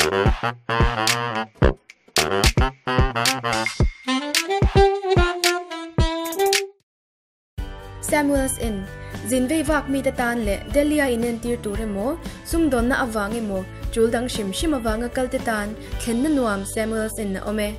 Samuels in, Zin vei vak mite tan leh Delhi-a inentir tur emaw, sumdawnna avang emaw, tul dang hrim hrim avanga kalte tan thlenna nuam Samuels in a awm e.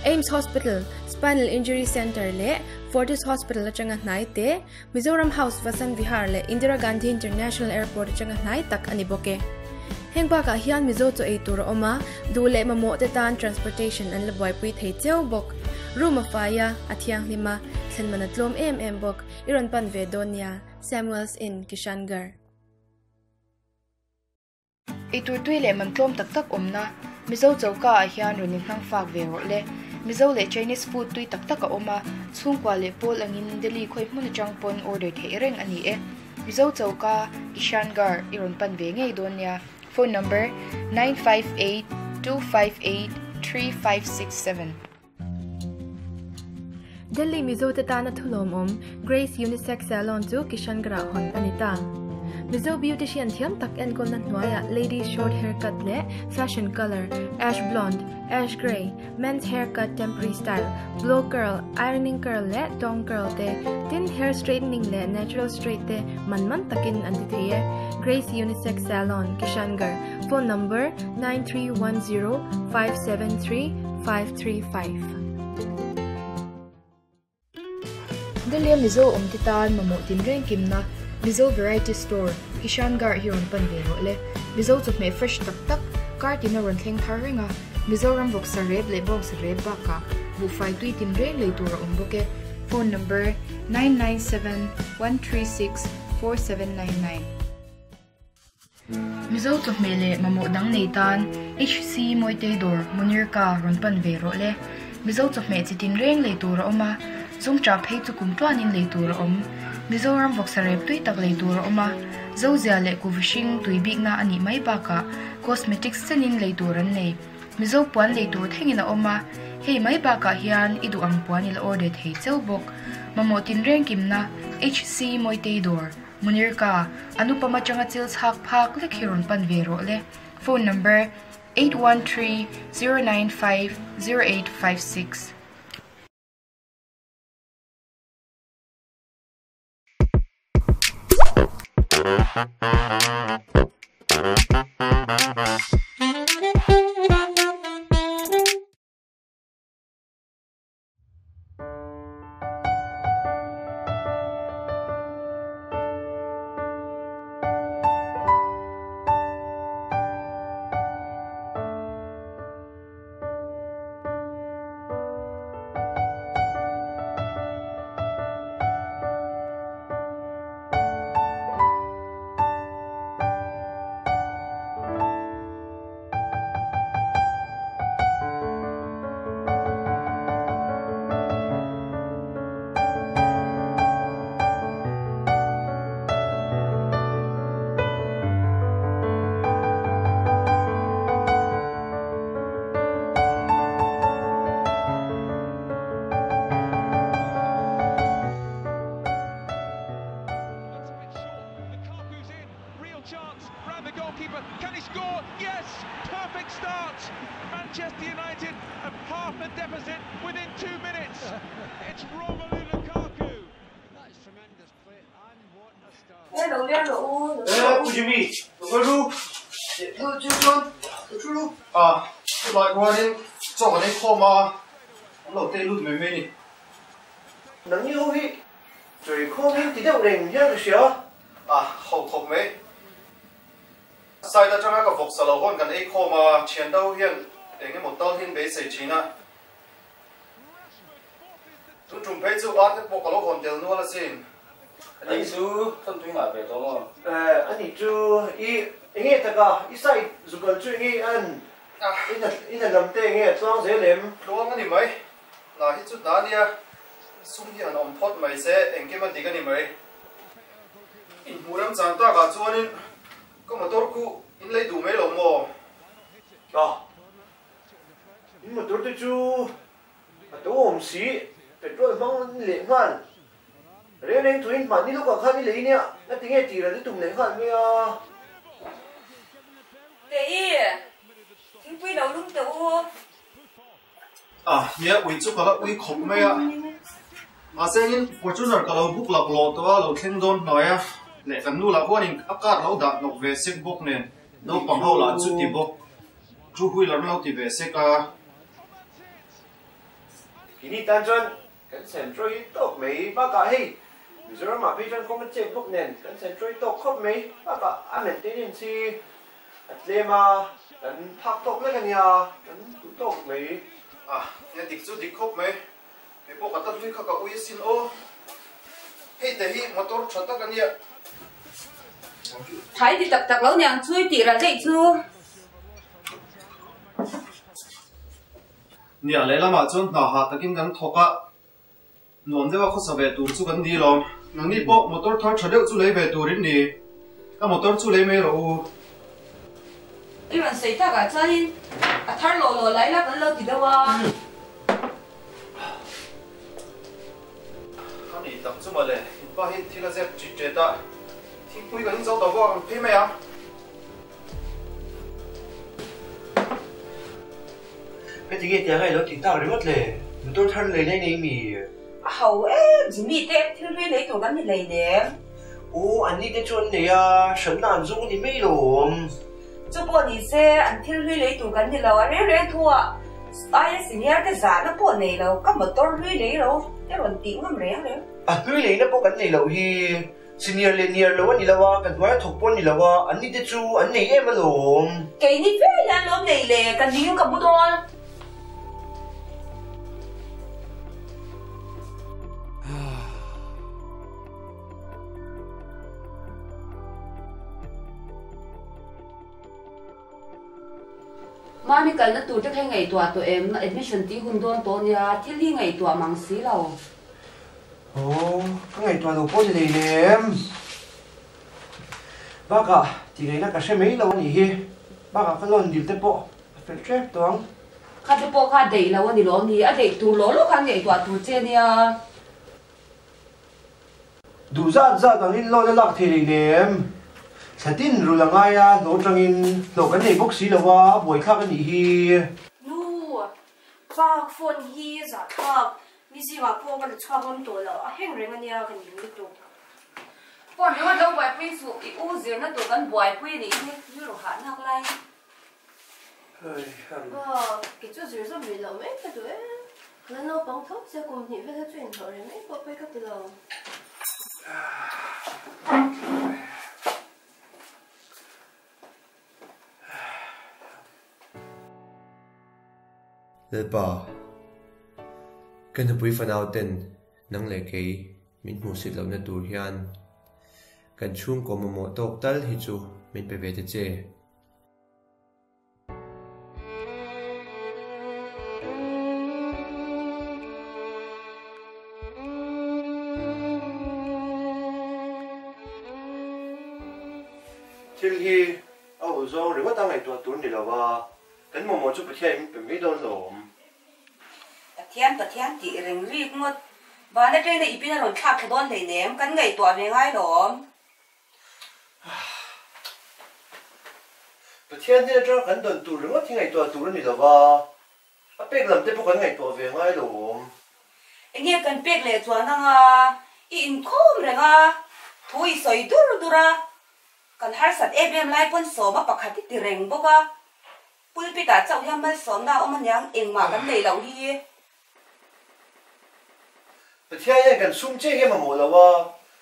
AIIMS Hospital, Spinal Injury Centre leh Fortis Hospital atanga hnai te, Mizoram House Vasant Vihar leh Indira Gandhi International Airport atanga hnai tak a ni bawk e. Heng bakah hian Mizo chaw ei tur a awm a, duh leh mamawh te tan transportation an la buaipui thei cheu bawk. Room a fai a, a thianghlim a, thlen man a tlawm em em bawk. I rawn pan ve dawn nia, Samuels Inn, Kishangarh. Eitur tui leh man tlawm tak tak awmna Mizo choka ah hian rawn inhnang fak ve rawh le. Mizo leh Chinese food tui tak tak a awm a, chhungkua leh pawl angin Delhi khawi hmun atang pawn order theih reng a ni e. Mizo choka Kishangarh i rawn pan ve ngei dawn nia. Phone number, 9582583567. Delhi Mizo te tana thulawmawm Grace Unisex Salon chu Kishangarh-ah hawn a ni ta. Mizo beautician thiam tak enkawlna hnuaiah ladies short haircut leh fashion colour, ash blonde, ash grey, men's haircut temporary style, blow curl, ironing curl leh tong curl te, tin hair straightening leh natural straight te man man takin an ti thei e. Grace Unisex Salon, Kishangarh, Phone number, 9310 573 535. Delhi-a Mizo awmte tan mamawh tinreng kimna Mizo Variety Store, Kishangarh hi rawn pan ve rawh le. Mizo chawhmeh fresh tak tak, kar tina rawn thleng thar reng a, Mizoram vawksa rep leh bawngsa rep bakah buhfai tui tinreng lei tur a awm bawk e. Phone number, 997 136 4799. Mizo chawhmeh leh mamawh dang nei tan HC Mawitei dawr Munirka rawn pan ve rawh le. Mizo chawhmeh chi tin reng lei tur a awm a, chung chah phei chu kum tuanin lei tur a awm. Mizoram vawksa rep tui tak lei tur a awm a, Zozia leh kuvi hring tui bikna a nih mai bakah cosmetics chenin lei tur an nei. Mizo puan lei tur thlengin a awm a, hei mai bakah hian i duh ang puan i la order thei cheu bawk. Mamawh tinreng kimna HC Mawitei dawr. Munirka, Anupama changa chil chhak phak lek hi rawn pan ve rawh le. Phone number, 813 095 0856. Side atanga ka vawksa lo hawn kan ei khawm a, thian do hian eng emaw tal hian beisei thin a. Tun tum phei chu arte pawh ka lo hawn tel nual asin. Ani chu kan tui ngah ve tawh maw? Ani chu i enge taka i side zukal chu enge an i hna lam te enge a tluang zel em? Tluang a ni mai. Hna hi chu hna a nia, sum hi han awm phawt mai se engkim a dik a ni mai. Inhmuh remchang takah chuanin ka motor khu in lei duh mai lo maw? A, in motor te chu a to awm si, petrol hmang leh nghal reng reng thuin hmanni lawkah khan i lei nia, na tinge tih ral i tum leh nghal mai a? Kei, thingpui. Nia ui chu ka la ui khawp mai a. Mahse engin Fortuner ka lo book lak lawh tawh a, lo thleng dawn hnuai a. Leh kan nu lah huanin a car lo dah hnawk ve sek bawk nen naupang ho lah chu ti bawk. Two wheeler lo ti ve sek a. Kini tan chuan kan Centro hi tawk mai bakah hei Mizoram ah phei chuan kawng a chet bawk nen kan Centro hi tawk khawp mai bakah a maintenance hi a tlem a kan phak tawk lek ania kan duh tawk mai. A nia dik chu dik khawp mai kei pawh ka ta hlui kha ka ui asin aw hei te hi motor tha tak ania. Thai ti tak tak lo niang chui tih ral daih chu. Nia, lehlamah chuan hna hah takin kan thawk a, nuam deuha khawsa ve tur chu kan ni lawm. Nangni pawh motor thar tha deuh chu lei ve turin ni, ka motor chu lei mai rawh u. I rawn sawi takah chuanin a thar lawh lawh lai la kan lo ti deuh a. Ka nih tak chu mawle, in pa hi thil a zep ṭit ṭet a, thingpui kan inzo ta vak ang phei mai ang. Heti nge tiang a i lo tih tak ringawt le? Motor thar lei lai nei mi? A ho em Jimmy te thil hlui lei tur kan ni lei nem. Aw an ni te chu an nei a, hranna an zawng a ni mai lawm. Chu pawh ni se an thil hlui lei tur kan ni lo a reng reng thu ah aia senior te zahna pawh nei lo ka motor hlui lei lo te rawn tih ngam reng reng. A hlui leina pawh kan nei loh hi. Senior leh niar lo a ni lo a, kan hnuaia thawk pawh a ni lo a, an ni te chu an nei em alawm. Keini fe hian lawm nei le, ka ning ka mu dawn. Mami kalna tur te kha i ngaihtuah tawh em? Admission tih hun dawn tawh nia, thil hi ngaihtuah mang si lo. Aw, ka ngaihtuah lo pawh ni nei lem. Bakah tih ngaihna ka hre mai lo a nih hi. Bakah ka loan dil te pawh a fel ṭep tawh ang. Kha te pawh kha a deih lo a ni lawm ni? A deih tur lawh lawh khan ngaihtuah tur che nia. Duh zat zat angin loan a lak thei rih lem. Thla tin rul a ngai a, hlawh atangin hlawh kan nei bawk si lo a, a buaithlak a nih hi. Nu, Park phone hi zahthlak, mi zingah pawh ka la chhuak ngam tawh lo, a heng reng ania ka ning lutuk. Phone ringawt lo buaipui suh, i u zirna tur kan buaipui anih hi, rilru hah nak lai. Aw, kei chu zir zawm rih loh mai ka duh e, ka la naupang tho sia kum hnih vel hi chu inhlawh rih mai pawh pawi ka ti lo. Lalpa, ka nupui fanau ten nang leh kei min hmuhsit lohna tur hian kan chhungkaw mamawh tawk tal hi chu min pe ve ta che. Thil hi a ul zawng ringawt a ngaihtuah tur ni lo a. Kan mamawh chu Pathian in pe mai dawn lawm. Pathian Pathian tih reng rik ngawt. Van atangin a ipin a rawn thlak thla dawn hleinem, kan ngaihtuah ve ngai lawm. Pathian hnen atanga kan dawn tur ringawt hi ngaihtuah tur a ni lo va, a pek lam te pawh kan ngaihtuah ve ngai lawm. Enge kan pek leh chuan anga i inkhawm reng a, thu i sawi dur dur a, Kan harsat em em lai pawn sawma pakhat i ti reng bawk a, pulpit ah chauh hian malsawmna a awm aniang engmah kan neih loh hi. Pathian hian kan sum chiah hi a mamawh lo a,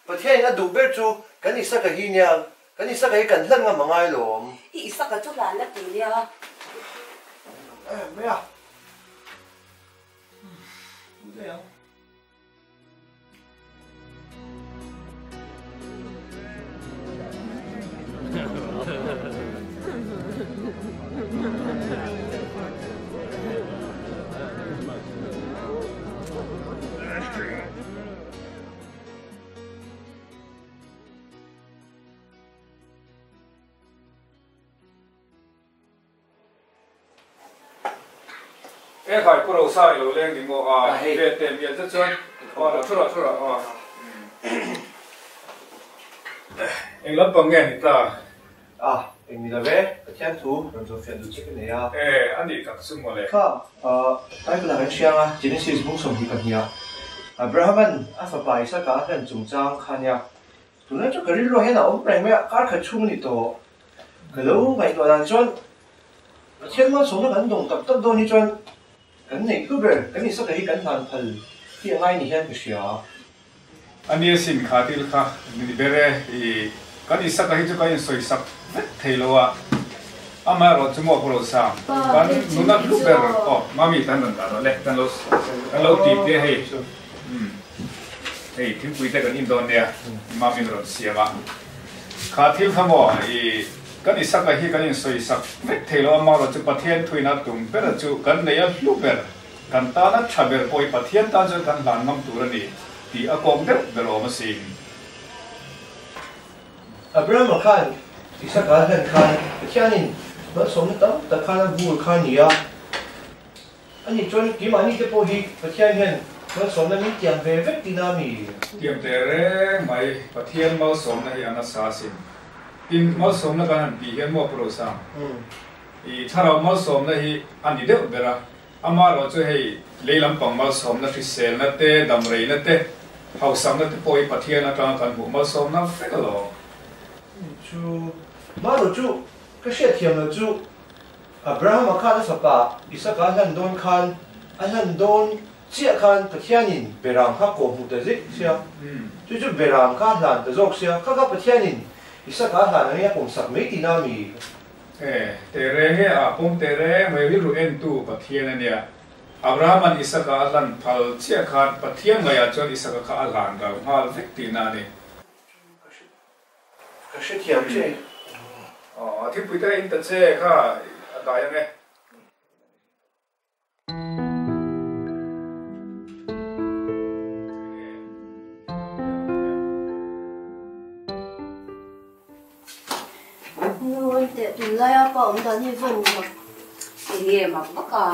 Pathian in a duh ber chu kan Isaka hi nia, kan Isaka hi kan hlan ngam a ngai lawm. I Isaka chu hlan la ti nia. Em mai a. Mu daih ang. E khai pu Rosa i lo leng ni maw a ve te mian te chuan aw lo thu rawh thu rawh aw eng lampang nge ni ta a Eng ni lo ve, Pathian thu rawn zawhfiah duh che ka nei a. E, a nih tak chu mawle. Kha, Bible ah kan hriang a, Genesis bung 22 ah Abraham-a'n a fapa Isaka a hlan chungchang kha nia. Tunlai chu ka rilruah hian a awm reng mai a, kar khat chhung a ni tawh. Ka lo ngaihtuah dan chuan Pathian malsawmna kan dawng tak tak dawn hi chuan kan neih hlu ber, kan Isaka hi kan hlan phal hi a ngai ni hian ka hria. A nia sin kha thil kha ni ber e, i kan Isaka hi chu kan insawisak vek thei lo a, amaherawh chu maw Pu Rosang, kan nuna hlu ber aw Mami tan rawn dah rawh le, kan lo kan lo tih te hei umm hei thingpui te kan in dawn nia Mami rawn siam a, kha thil kha maw i kan Isaka hi kan insawisak vek thei lo a, amaherawh chu Pathian thuina tum bera chu kan nei a hlu ber. Kan tana tha ber pawh hi Pathian tan chuan kan hlan ngam tur a ni tih a kawk deuh ber awm asin. Abrahama khan Isaka a hlan khan Pathianin malsawmna tam tak khan a vur kha a ni a. Ani chuan keimahni te pawh hi Pathian hian malsawmna min tiam ve vek tihna a mi? Tiam teh reng mai, Pathian malsawmna hi a nasa asin. Tin, malsawmna kan han tih hian maw Pu Rosang? I thlarau malsawmna hi a ni deuh ber a. Amaherawh chu hei lei lampang malsawmna hriselna te, damreina te, hausakna te pawh hi Pathian atanga kan hmuh malsawmna vek alawm. Chu maherawh chu ka hriatthiam loh chu Abrahama khan a fapa Isaka a hlan dawn khan a hlan dawn chiah khan Pathianin Beram kha kawh hmuh ta zek sia, chu chu Beram kha a hlan ta zawk sia, kha kha Pathianin Isaka a hlan angin a pawmsak mai tihna a mi? E, teh reng e, a pawm teh reng mai rilru entu Pathian a nia. Abrahama'n Isaka a hlan phal chiah khan Pathian ngaiah chuan Isaka kha a hlan ral nghal vek tihna a ni. Ka hrethiam che. Aw, thingpui te in ta che kha a dai ang e. Nuawi teh tunlai a pa awm dan hi vawn mak. Enge mak vak a?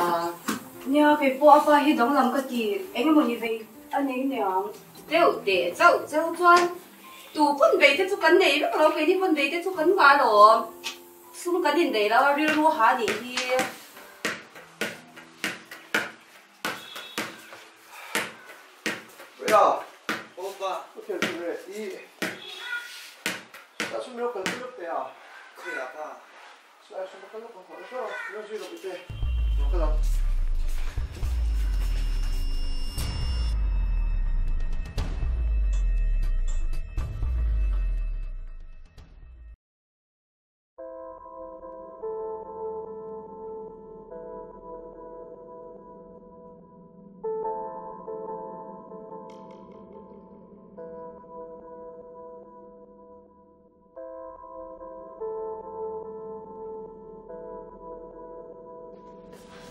Nia kei pawh a pa hi danglam ka ti eng emaw ni vei a nei niang. Deuh teh chauh chauh chuan tu pawn vei te chu kan nei vek lo keini pawn vei te chu kan ngah alawm. Sum kan indaih lo a rilru ha nih hi. Ria, Opa, u thian chu re i ta sum ro kal lawk teh a. Ria pa, su ai sum kal lawk ang hawh ro ro zui lawk ite. Ro kal ang.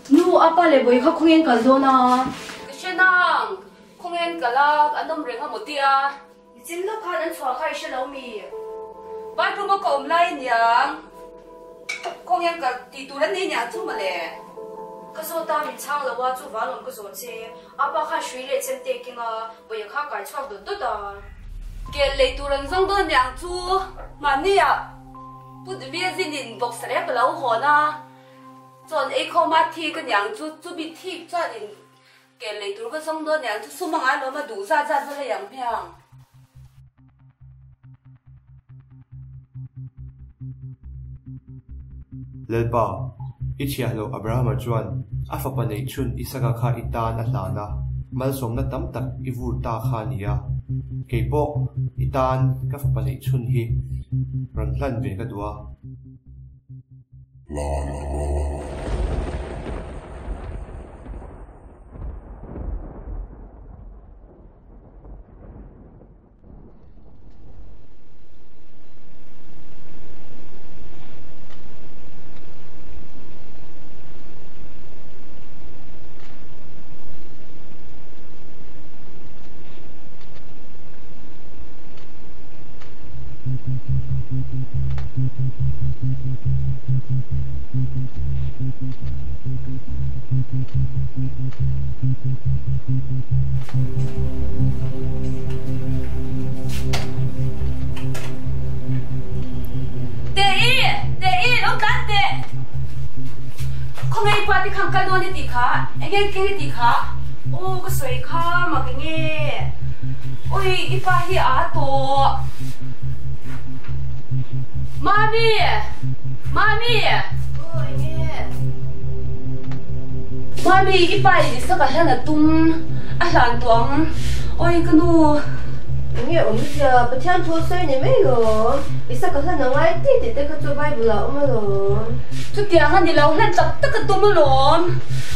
Nu, apa leh bawi kha khawngin kal dawn a. Ka hre nang, khawngin kal a, an awm reng a maw tia. Nichin lawk khan an chhuah kha i hre lo mi? Bathroom a ka awm lai aniang. Khawnge ka tih tur an nei nia chu mawle. Ka zawt a, min chhang lo a, chu vanawm ka zawh che. Apa khan hrui leh chem te keng a, bawia kha kai chhuak dawt dawt a. Kel lei tur an zawng dawn aniang chu mahni ah Pu Dmia zin in boxer rep a lo hawn a, chuan eikhawm a thik aniang chu, chumi thik chuan in Kel lei tur ka zawng dawn aniang chu sum anga lawm a duh zat zat va lei ang hmiang. Lalpa, i thiahloh Abrahama chuan a fapa neih chhun Isaka kha i tan a hlan a, malsawmna tam tak i vur ta kha a ni a. Kei pawh i tan ka fapa neih chhun hi rawn hlan ve ka duh a. Khawnge i pa te khan kal dawn i tih kha? Enge keng i tih kha? Aw ka sawi kha mak enge? Oi i pa hi a tawh. Mami! Mami! Aw enge? Mami i pa in i saka hian a tum a hlan tawh ang. Oi ka nu. Enge awm zia Pathian thu a sawi ni mai lo. I saka hlan a ngai tih tih te kha chu Bible ah a awm alawm. Chutiang a ni lo, hlan tak tak a tum alawm.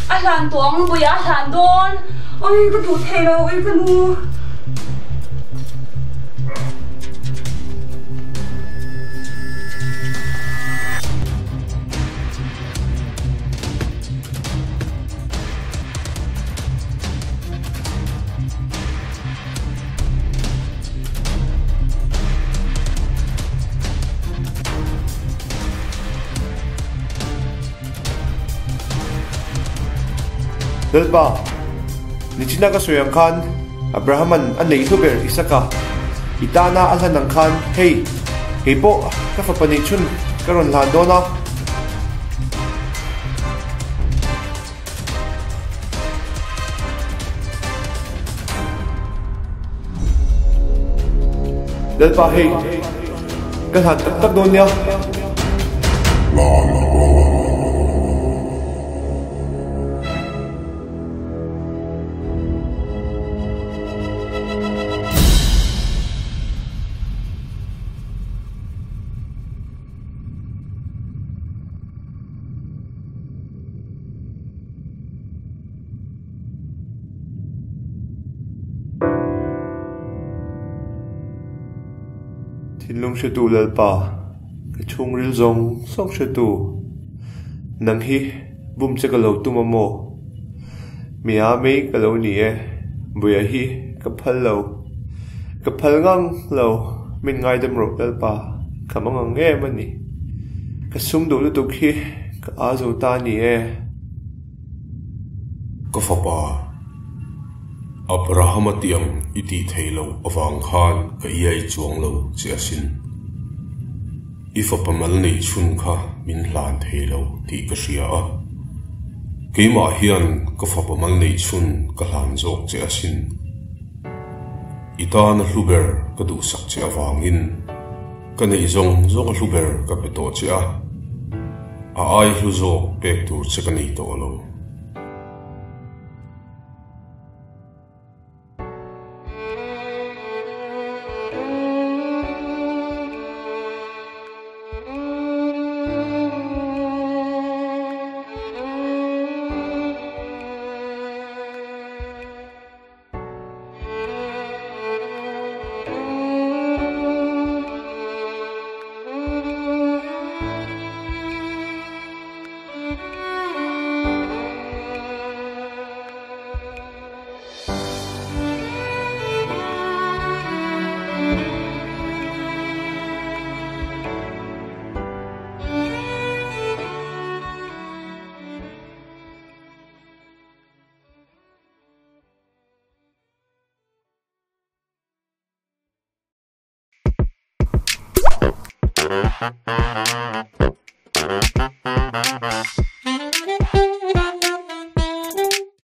A hlan tawh ang vawiah a hlan dawn. Oi ka duh thei lo, oi ka nu. Lalpa, nichina ka sawi ang khan Abrahaman a nei hlu ber Isaka i tana a hlan ang khan hei, kei pawh ka fapa neih chhun ka rawn hlan dawn a. Lalpa hei, ka hlan tak tak dawn nia. Thinlung hretu Lalpa, ka chhungril zawng zawng hretu, nang hi bum che ka lo tum a maw? Mi a mei ka lo ni e, buia hi ka phal lo, ka phal ngang lo, min ngaidam rawh Lalpa, ka mangang em a ni, ka sum duh lutuk hi. Ka a zo ta ni e. Ka fapa, Abrahama tiang i tih theih loh avang khan ka iai chuang lo che asin. I fapa mal neih chhun kha min hlan thei lo tih ka hria a. Keimah hian ka fapa mal neih chhun ka hlan zawk che asin. I tana hlu ber ka duhsak che avangin. Ka neih zawng zawng a hlu ber ka pe tawh che a, a ai hlu zawk pek tur che ka nei tawh lo.